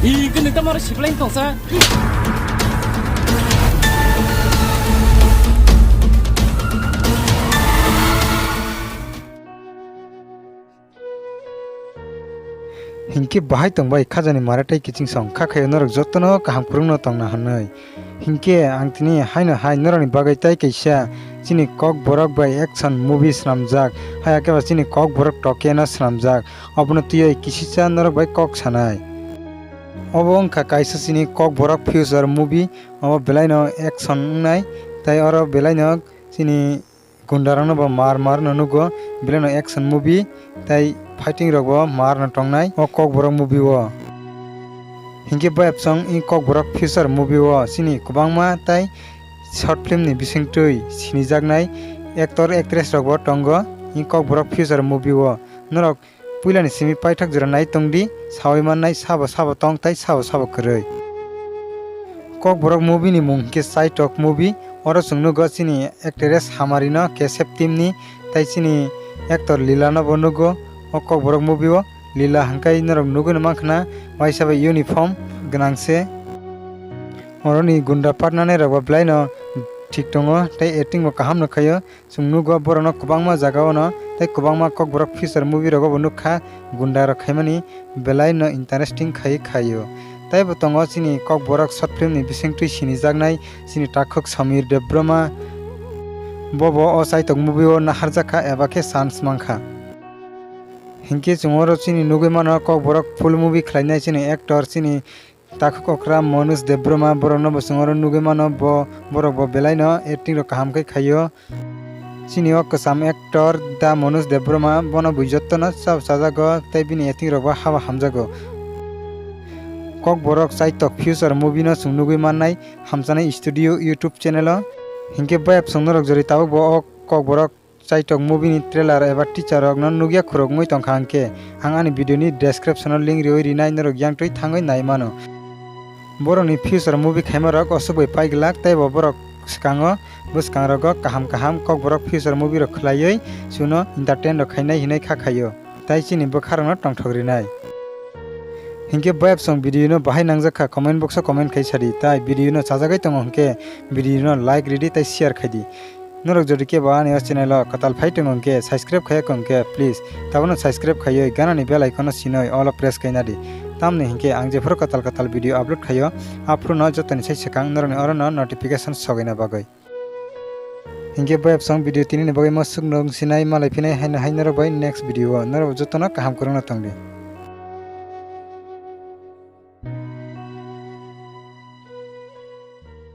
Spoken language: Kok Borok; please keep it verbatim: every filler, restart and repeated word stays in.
Ih, gwnwi tamo oro siblai tongsa. Hinkhe bahai tong bai khajani mare tei kiching song kha khaio norok jotono kaham kwrwngno tongna hwnwi. Hinkhe ang tini haino hai norokni bagwi tei kaisa chini Kokborok bai action movie swnamjak, hai khe ba chini Kokborok Tokeno swnamjak, obono twiwi kisisa norok bai kok sanai. Obo wngkha kaisa chini Kokborok future movie, obo belaino action wngnai, tei oro belaino chini gundarokno bo mar mar no nugo, belaino action movie tei fighting rok bo mar no tongnai o Kokborok movie o. Hinkhe bayapsong i Kokborok future movie o chini kwbangma tei short film ni bisingtwi sinijaknai actor actress rok bo tongo i Kokborok future movie o. Norok puilani simi paithak jora nai tongdi, saui mannai sabo sabo tong tei sabo sabo kwrwi. Kokborok movie ni mung hinkhe Chaitok movie, oro chwng nugo chini actress Hamarino K S F team ni tei chini actor Lila no bo nugo o Kokborok movie o. Lila hwnkhe norok nugui no mankha na waisa bai uniform gwnang se. Oroni gunda partner nai rok bo belai no thik tongo tei acting bo kaham no khaio. Chwng nugo borokno kwbangma jagao no tei kwbangma Kokborok future movie rogo bo nukha, gunda rok khaimani belai no interesting khai khaio. Tei bo tongo chini Kokborok short film ni bisingtwi sinijaknai chini takhuk Samir Debbarma, bobo o Chaitok movie o naharjakha eba khe chance mankha. Hinkhe chwng oro chini nugui mano Kokborok full movie khlainai chini actor chini takhuk okra Manoj Debbarma, borokno bo chwng oro nugui mano, bo, borok bo belai no acting rok kaham khe khaio. Chini o kwcham actor da Manoj Debbarma, bono bui jotono chao chajago tei bini acting rok bo haba hamjago. Kokborok Chaitok future movie no chwng nugui mannai Hamchanai Studio YouTube channel o. Hinkhe bayapsong norok jori tabuk bo o Kokborok Chaitok movie ni trailer eba teaser rok no nugya khurok wngwi tongkha, hinkhe ang ani video ni description o link riwi rinai, norok yangtwi thangwi nai mano. Borok ni future movie khaima rok osuk bai pai glak, tei bo borok swkango bwskang rogo kaham kaham Kokborok future movie rok khlaiwi chuno entertain rok khainai hinwi kha khaio, tei chini bwkha rok no tongthok rinai. Hinkhe bayapsong video no bahai nangjak kha, comment box o comment khai sadi, tai video no chajagwi tongo hinkhe video no like ridi tei share khaidi. Norok jodi kebo ani o channel o kwtal phai tongo hinkhe, subscribe khaiya kho hinkhe, please tabukno subscribe khaiwi ganani bell icon no sinoi all o press khaina di. Tamni hinkhe ang jephuru kwtal kwtal video upload khaio, aphuru no jotoni sai swkang norokni oro no notification sogaina bagwi. Hinkhe bayapsong video tini ni bagwi mo swkno wng sinai, malai phinai haino hai norok bai next video o norok jotono kaham kwrwngno tongdi.